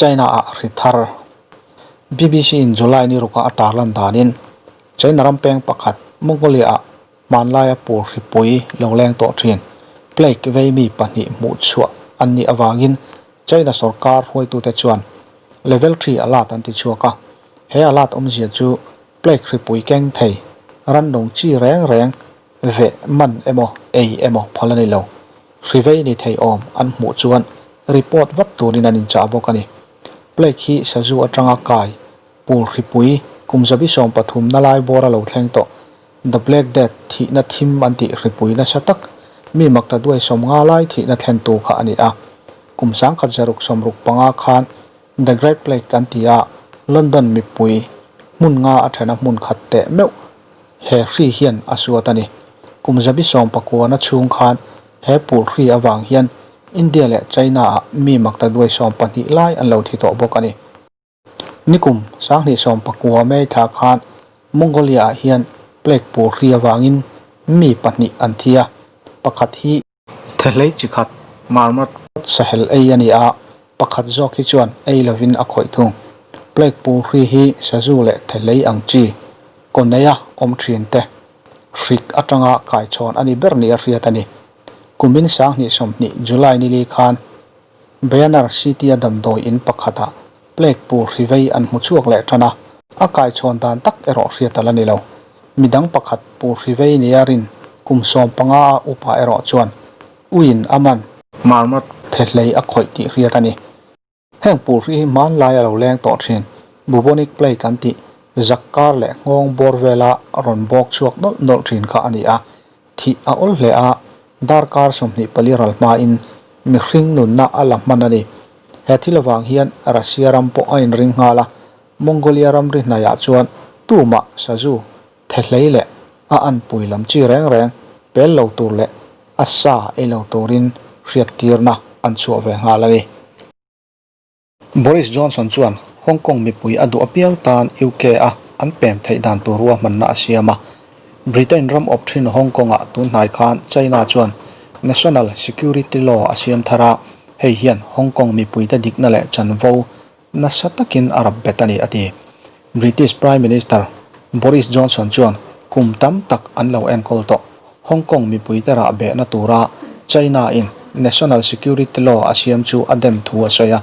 China ah hri thar. BBC in July ni ruka a tarlan danin China ram peng pakhat Mongolia ah hmanlaia pur hripui lo leng tawh thin plague vei mi pahnih hmuh chhuah an nih avangin China sorkar hruaitute chuan Level three alert an ti chhuak a. He alert awmzia chu plague hripui keng thei rannung chi reng reng veh man emaw ei emaw phal a ni lo. Hri vei ni thei awm an hmuh chuan report vat turin an inchah bawk a ni. Plague hi sazu atanga kai pul hripui kum zabi 13 na lai bawr a lo thleng tawh. The Black Death thihna thim an tih hripui nasa tak mi makta duai 50 lai thihna thlentu kha a ni a. Kum 1665 khan The Great Plague an ti a, London mipui hmun nga a thena hmun khat teh meuh He hri hian a suat a ni. Kum zabi sawmpakuana chhung khan he pul hri avang hian India leh China-ah mi makta duai 12 lai an lo thi tawh bawk a ni. Nikum 2019 May thla khan Mongolia-ah hian plague pul hri avangin mi pahnih an thi a, pakhat hi Thehlei chi khat marmot sahel ei a ni a, pakhat zawk hi chuan ei lovin a khawih thung. Plague pul hri hi sazu leh thehlei ang chi kaw neia awm thin te hrik atanga kaichhawn a ni ber ni a hriat a ni. Kumin 2020 July nili khan Bayanar City-a damdawi in pakhatah plague pul hri vei an hmu chhuak leh tan a, a kaichhawn dan tak erawh hriat a la ni lo. Midang pakhat pul hri vei nia rin kum 15 a upa erawh chuan uiin a man marmot thehlei a khawih tih hriat a ni. Heng pul hri hi hmanlai a lo leng tawh thin. Bubonic plague an tih zak kar leh nghawng bawr vela rawn bawk chhuak nawlh nawlh thin kha a ni a, thih a awl hle a, darkar 24 ral hmain mihring nunna a la hman a ni. He thil avang hian Russia ram pawh a inring nghal a, Mongolia ramri hnaiah chuan tumah sazu thehlei leh a anpui lam chi reng reng pel lo tur leh a sa ei lo turin hriattirna an chhuah ve nghal a ni. Boris Johnson chuan Hong Kong mipui a duh apiang tan UK-a an pem theih dan tur ruahmanna a siam a. Britain ram awp thin Hong Kong-ah tun hnai khan China chuan National Security Law a siam thar a, hei hian Hong Kong mipuite dikna leh chanvo nasa takin a rap bet a ni, a ti. British Prime Minister Boris Johnson chuan kum tam tak an lo enkawl tawh Hong Kong mipuite rah behna tura China-in National Security Law a siam chu a dem thu a sawi a.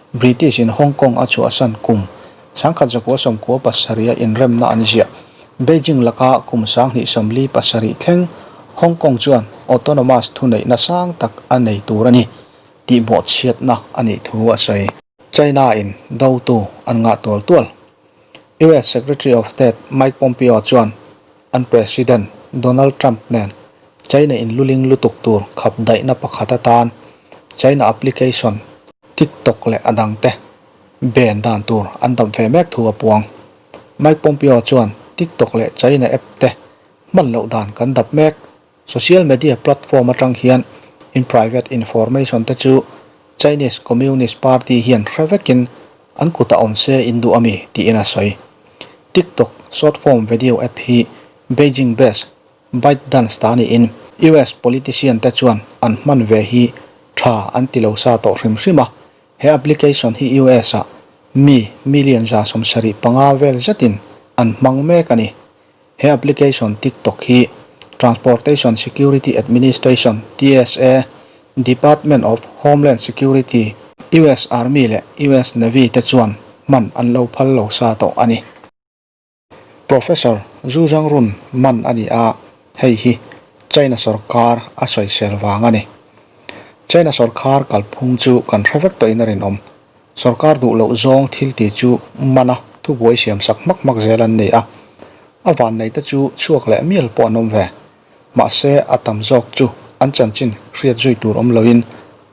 British-in Hong Kong a chhuahsan kum 1997 a inremna an ziah. Beijing laka kum 2047 thleng Hong Kong chuan autonomous thuneihna sang tak a nei tur a ni tih bawhchhiatna a nih thu a sawi. China-in dotu an ngah tual tual. US Secretary of State Mike Pompeo chuan an President Donald Trump nen China in luling lutuk tur khap daihna pakhat atan China application TikTok leh a dangte ban dan tur an dap ve mek thu a puang. Mike Pompeo chuan TikTok leh China app te hman loh dan kan dap mek. Social media platform atang hian in private information te chu Chinese Communist Party hian hre vekin an kutah awm se in duh a mi tiin a sawi. TikTok short form video app hi Beijing based ByteDance ta niin US politician te chuan an hman ve hi tha an ti lo sa tawh hrim hrim a, he application hi US ah mi million 75 vel zetin an hmang mek a ni. He application TikTok hi Transportation Security Administration, TSA, Department of Homeland Security, US Army leh US Navy te chuan hman an lo phal lo sa tawh a ni. Professor Zhu Zhangrun man a ni a, hei hi China sorkar a sawisel vang a ni. China sorkar kalphung chu kan hre vek tawhin a rinawm. Sorkar duh loh zawng thil ti chu mana thubuai siam sak hmak hmak zel an ni a, a vannei te chu chhuak leh mial pawh an awm ve. Mahse a tam zawk chu an chanchin hriat zui tur awm loin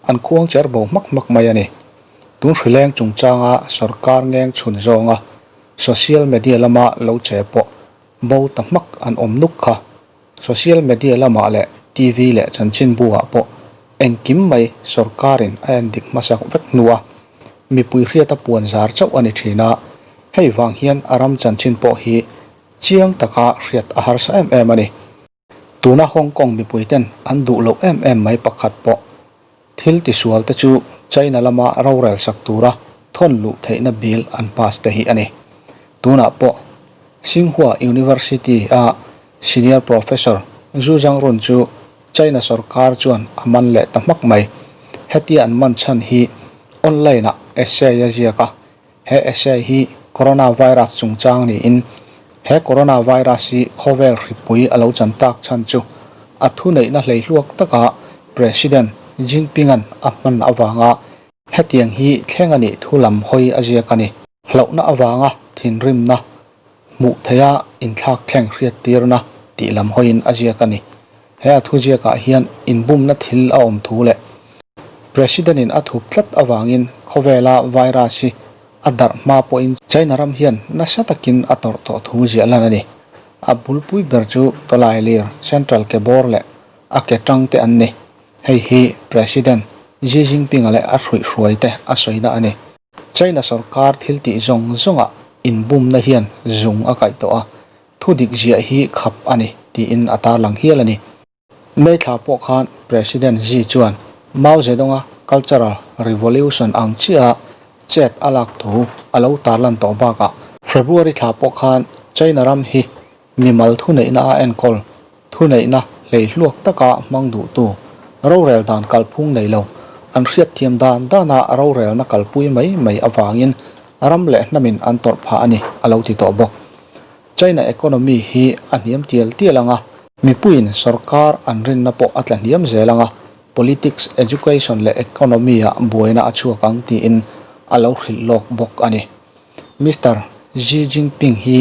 an khuang cher bo hmak hmak mai a ni. Tun hrileng chungchanga sorkar ngeng chhun zawnga social media lama lo che pawh bo ta hmak an awm nuk kha. Social media lamah leh TV leh chanchinbu ah pawh engkim mai sorkarin a en dik hmasak vek hnua mipui hriata puan zar chauh a ni thin a, hei vang hian a ram chanchin pawh hi chiang taka hriat a harsa em em a ni. Tuna Hong Kong mipui ten an duh loh em em mai pakhat pawh thil tisual te chu China lama rorel sak tura. thawn luh theihna bill an pass te hi a ni. Tunah pawh Tsinghua University a senior professor Zhu Zhangrun chu China sorkar chuan a man leh ta hmak mai. Hetia an man chhan hi online ah essay a ziak a, he essay hi coronavirus chungchang niin he coronavirus hi khawvel hripui a lo chan tak chhan chu a thuneihna hleihluak taka President Jinping-a'n a hman avanga hetiang hi thleng a nih thu lam hawi a ziak a ni. Hlauhna avanga thinrimna hmuh theiha inthlak thleng hriattirna tih lam hawiin a ziak a ni. He a thuziakah hian inbumna thil a awm thu leh President-in a thup tlat avangin khawvela virus hi a darh hma pawhin China ram hian nasa takin a tawrh tawh thu ziah lan a ni. A bulpui ber chu Tawlailir Central ke bawr leh a ke tang te an ni. Hei hi President Xi Jinping-a leh a hruihhruai te a sawina a ni. China sorkar thil tih zawng zawngah inbumna hian zung a kaih tawh a, thu dik ziah hi khap a ni tiin a tarlang hial a ni. May thla pawh khan President Xi chuan Mao Zedong-a Cultural Revolution ang chiaha chet a lak thu a lo tarlan tawh bakah February thla pawh khan China ram hi mimal thuneihna a enkawl Thuneihna hleihluak taka hmang duhtu rorel dan kalphung nei lo, an hriatthiam dan dana rorelna kalpui mai mai avangin ram leh hnamin an tawrh phah a ni, a lo ti tawh bawk. China economy hi a hniam tial tial ang a, mipuiin sorkar an rinna pawh a tla hniam zel ang a, politics, education leh economy-ah buaina a chhuak ang tiin a lo hrilh lawk bawk a ni. Mister Xi Jinping hi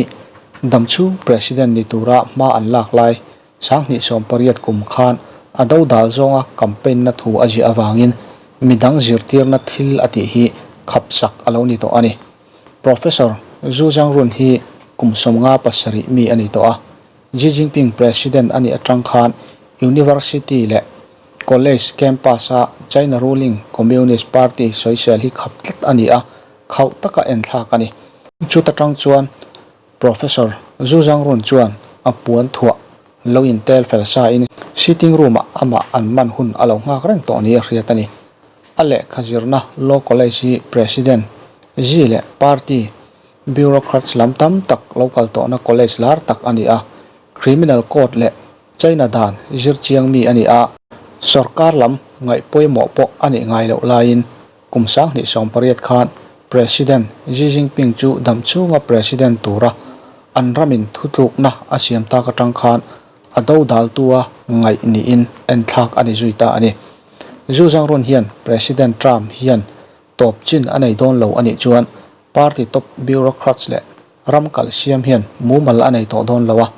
damchhung President ni tura hma an lak lai 2018 kum khan a dodal zawnga campaign na thu a ziah avangin midang zirtirna thil a tih hi khapsak a lo ni tawh a ni. Professor Zhu Zhangrun hi kum 57 mi a ni tawh a, Xi Jinping President a nih atang khan University leh College campus-a China ruling Communist Party sawisel hi khap tlat a ni a, khauh taka enthlak a ni. Chuta tang chuan Professor Zhu Zhangrun chuan a puan thuah lo intel fel sa in sitting room ah amah an man hun a lo nghak reng tawh ni a hriat a ni. A lehkha zirna Law College hi President Xi leh party bureaucrats lam tam tak lo kal tawhna college lar tak a ni a, criminal court leh China dan zir chiang mi a ni a, sorkar lam ngaih pawimawh pawh a nih ngai loh laiin Kum 2018 khan President Xi Jinping chu dam chhunga President tura an ramin thutlukna a siam tak atang khan a dodaltua ngaih niin enthlak a ni zui ta a ni. Zhu Zhangrun hian President Trump hian tawp chin a nei dawn lo a nih chuan party top bureaucrats leh ram kalh siam hian mumal a nei tawh dawn lo a,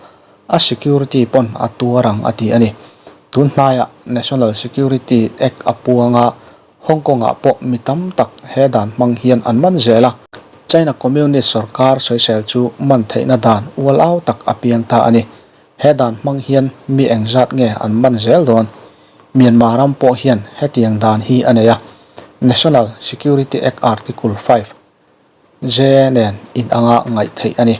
a security pawn a tuar ang a ti a ni. Tun hnaiah National Security Act a puanga Hong Kong-ah pawh mi tam tak he dan hmang hian an man zel a, China Communist sorkar sawisel chu man theihna dan ual au tak a piang ta a ni. He dan hmang hian mi engzat nge an man zel dawn? Myanmar ram pawh hian hetiang dan hi a nei a, National Security Act Article 5, Je nen in anga ngaih theih a ni.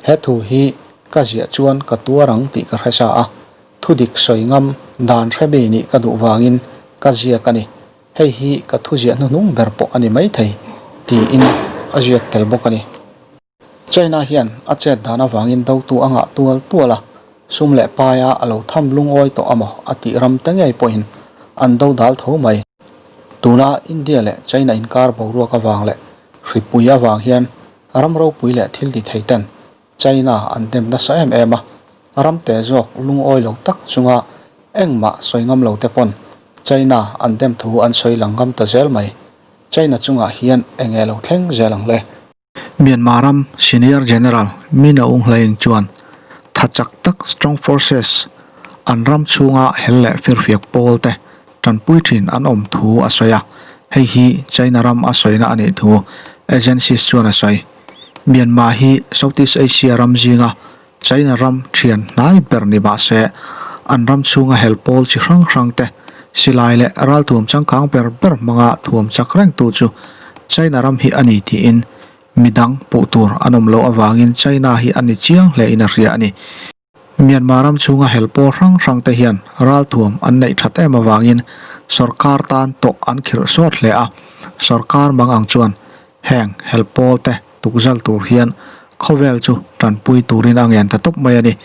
He thu hi ka ziah chuan ka tuar ang tih ka hre sa a, thudik sawi ngam dan hre mi nih ka duh vangin ka ziak a ni. Hei hi ka thuziah hnuhnung ber pawh a ni maithei tiin a ziak tel bawk a ni. China hian a chet dan avangin dotu a ngah tual tual a, sum leh paia a lo tham lungawi tawh amaw a tih ram te ngei pawhin an do dal tho mai. Tuna India leh China inkar boruak avang leh hripui avang hian ram ropui leh thil ti thei ten China an dem nasa em em a, ram te zawk lungawi lo tak chunga engmah sawi ngam lo te pawn China an dem thu an sawi lang ngam ta zel mai. China chungah hian eng nge lo thleng zel ang le? Myanmar ram Senior General Min Aung Hlaing chuan tha chak tak Strong Forces an ram chhunga hel leh firfiak pawl te tanpui thin an awm thu a sawi a, hei hi China ram a sawina a nih thu agencies chuan a sawi. Myanmar hi Southeast Asia ram zinga China ram thian hnai ber ni mah se an ram chhunga hel pawl chi hrang hrang te silai leh ralthuam changkang ber ber hmanga thuam chak reng tu chu China ram hi a ni tiin midang puh tur an awm loh avangin China hi a ni chiang hle in a hria a ni. Myanmar ram chhunga hel pawl hrang hrang te hian ralthuam an neih that em avangin sorkar tan tawh an khirh sawt hle a, sorkar mang ang chuan. Heng hel pawl te tukzal tur hian khawvel chu tanpui turin a ngen ta tawp mai a ni.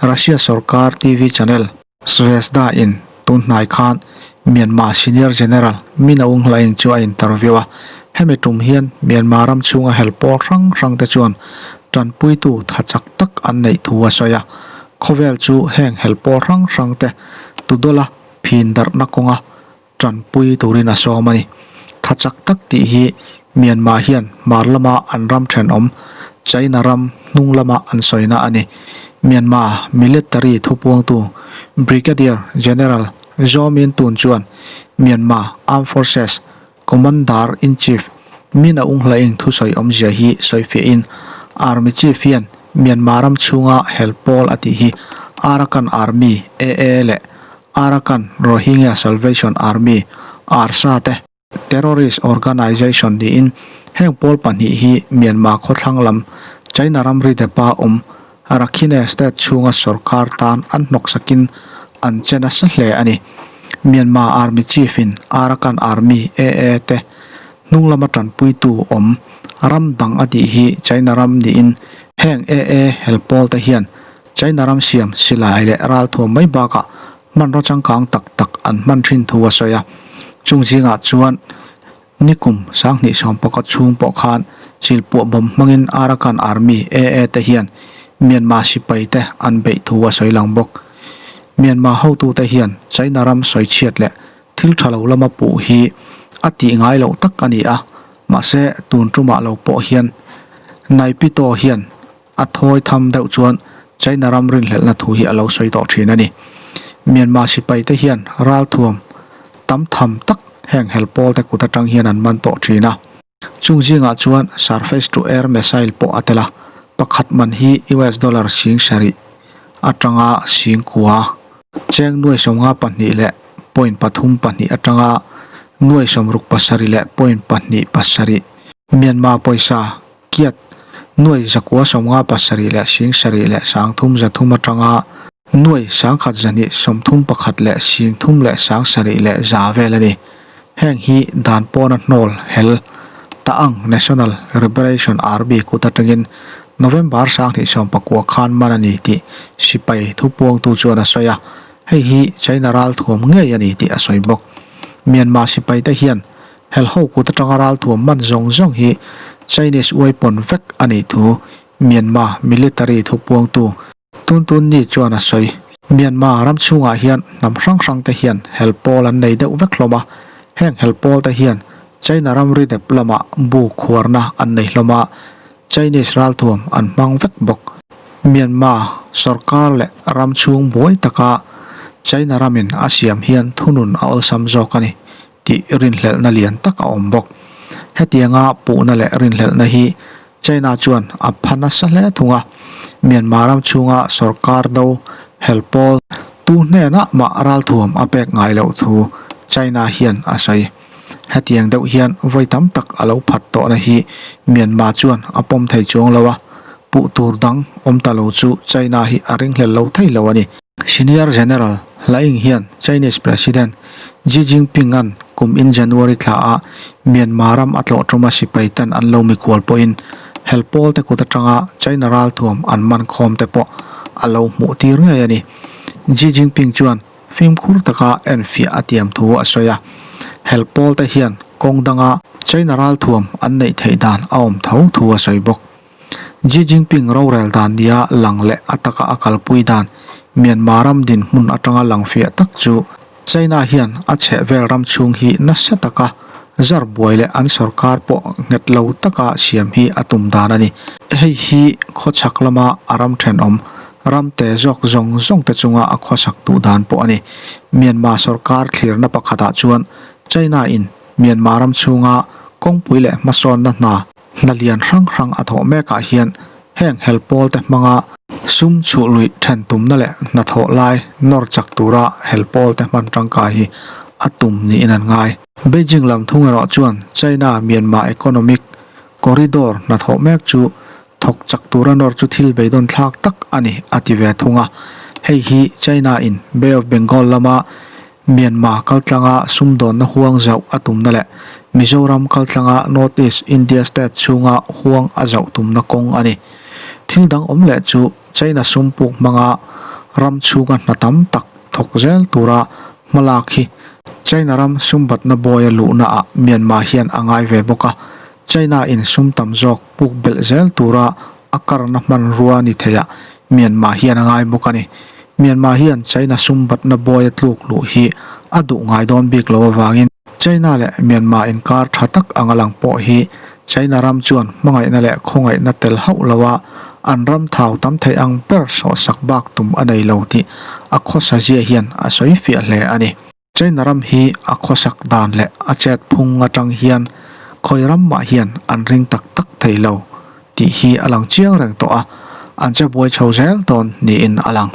Russia sorkar TV channel Zvezda in tun hnai khan Myanmar Senior General Min Aung Hlaing chu a interview a, hemi tum hian Myanmar ram chhunga hel pawl hrang hrang te chuan tanpuitu tha chak tak an neih thu a sawi a. Khawvel chu heng hel pawl hrang hrang te tudawla phin darhna kawnga tanpui turin a sawm a ni. Tha chak tak tih hi Myanmar hian hmar lama an ram thenawm China ram hnung lama an sawina a ni. Myanmar military thupuangtu Brigadier General Zaw Min Tun chuan Myanmar Armed Forces Commander-in-Chief Min Aung Hlaing thusawi awmzia hi sawifiahin Army Chief hian Myanmar ram chhunga hel pawl a tih hi Arakan Army, AA, leh Arakan Rohingya Salvation Army, ARSA, te terrorist organization niin heng pawl pahnih hi Myanmar khawthlang lam China ramri depa awm Rakhine state chhunga sorkar tan an hnawksakin an che nasa hle a ni. Myanmar Army Chief in Arakan Army, AA, te hnung lama tanpuitu awm ram dang a tih hi China ram niin heng AA hel pawl te hian China ram siam silai leh ralthuam mai bakah hmanraw changkang tak tak an hman thin thu a sawi a. Chung zingah chuan nikum 2020 chhung pawh khan chilpuah bawm hmangin Arakan Army, AA, te hian Myanmar sipai te an beih thu a sawi lang bawk. Myanmar hotute hian China ram sawichhiat leh thil tha lo lama puh hi a tih ngai loh tak a ni a, mahse tun tumah lo pawh hian Naypyitaw hian A thawi tham deuh chuan China ram rinhlelhna thu hi a lo sawi tawh thin a ni. Myanmar sipai te hian ralthuam tam tham tak heng hel pawl te kut atang hian an man tawh thin a. Chung zingah chuan surface to air missile pawh a tel a, pakhat man hi US dollar 70,000 atanga 9,000 cheng nuai 52 leh point pathum pahnih atanga nuai 67 leh point pahnih pasarih Myanmar pawisa Kyat, nuai zakua 57 leh 70 leh 300 300 atanga nuai 1231 leh 30 leh 7 leh za vel a ni. Heng hi dan pawna hnawl hel Ta'ang National Liberation Army kut atangin November 2019 khan man a ni tih sipai thupuangtu chuan a sawi a, hei hi China ralthuam ngei a ni tih a sawi bawk. Myanmar sipaite hian Helho kut atanga ralthuam man zawng zawng hi Chinese weapon vek a nih thu Myanmar military thupuangtu Tun Tun Ni chuan a sawi. Myanmar ram chhungah hian hnam hrang hrang te hian hel pawl an nei deuh vek hlawm a, heng hel pawl te hian China ramri dep lamah bu khuarna an nei hlawm a, Chinese ralthuam an hmang vek bawk. Myanmar sorkar leh ram chhung buai taka China ramin a siam hian thunun a awlsam zawk a ni. tih rinhlelhna lian tak a awm bawk. Hetianga puhna leh rinhlelhna hi China chuan a pha nasa hle thung a, Myanmar ram chhunga sorkar do hel pawl tu hnenah mah ralthuam a pek ngai loh thu China hian a sawi. Hetiang deuh hian vawi tam tak a lo phat tawhna hi Myanmar chuan a pawm thei chuang lo a, puh tur dang awm ta lo chu China hi a ringhlel lo thei lo a ni. Senior General Hlaing hian Chinese President Xi Jinping-a'n kum in January thla ah Myanmar ram a tlawh tuma sipai ten an lo mikhual pawhin hel pawl te kut atanga China ralthuam an man khawm te pawh a lo hmuh tir ngei a ni. Xi Jinping chuan fimkhur taka enfiah a tiam thu a sawi a, hel pawl te hian kawng danga China ralthuam an neih theih dan a awm tho thu a sawi bawk. Xi Jinping rorel dan nia lang leh a taka a kalpui dan Myanmar ram dinhmun atanga lang fiah tak chu China hian a chhehvel ram chhung hi nasa taka zar buai leh an sorkar pawh nghet lo taka siam hi a tum dan a ni. Hei hi khawchhak lama a ram thenawm ram te zawk zawng zawng te chunga a khawsak duh dan pawh a ni. Myanmar sorkar thlirna pakhatah chuan China in Myanmar ram chhunga kawngpui leh hmasawnna hna Hna lian hrang hrang a thawh mekah hian heng hel pawl te hmanga sum chhuh luih then tumna leh hnathawh lai nawr chak tura hel pawl te hman tangkai hi a tum niin an ngai. Beijing lam thung erawh chuan China Myanmar Economic Corridor hnathawh mek chu thawk chak tura nawr chu thil beidawn thlak tak a ni a ti ve thung a. Hei hi China in Bay of Bengal lama. Myanmar kaltlanga sumdawnna huang zauh a tumna leh Mizoram kaltlanga North East India state chhunga huang a zauh tumna kawng a ni. Thil dang awm leh chu China sum puk hmanga ram chhunga hna tam tak thawk zel tura hmalak hi China ram sumbatna bawia luhnaah Myanmar hian a ngai ve bawk a, China in sum tam zawk puk belh zel tura a karna hmanrua ni theiah Myanmar hian a ngai bawk a ni. Myanmar hian China sum batna bawia tluk luh hi a duh ngai dawn bik lo avangin China leh Myanmar inkar tha tak anga lang pawh hi China ram chuan hmangaihna leh khawngaihna tel hauh loa an ram thau tam theih ang ber sawhsak bak tum a nei lo tih a khawsa zia hian a sawi fiah hle a ni. China ram hi a khawsak dan leh a chet phung atang hian khawi ram mah hian an ring tak tak thei lo tih hi a lang chiang reng tawh a, an che buai chho zel dawn niin a lang.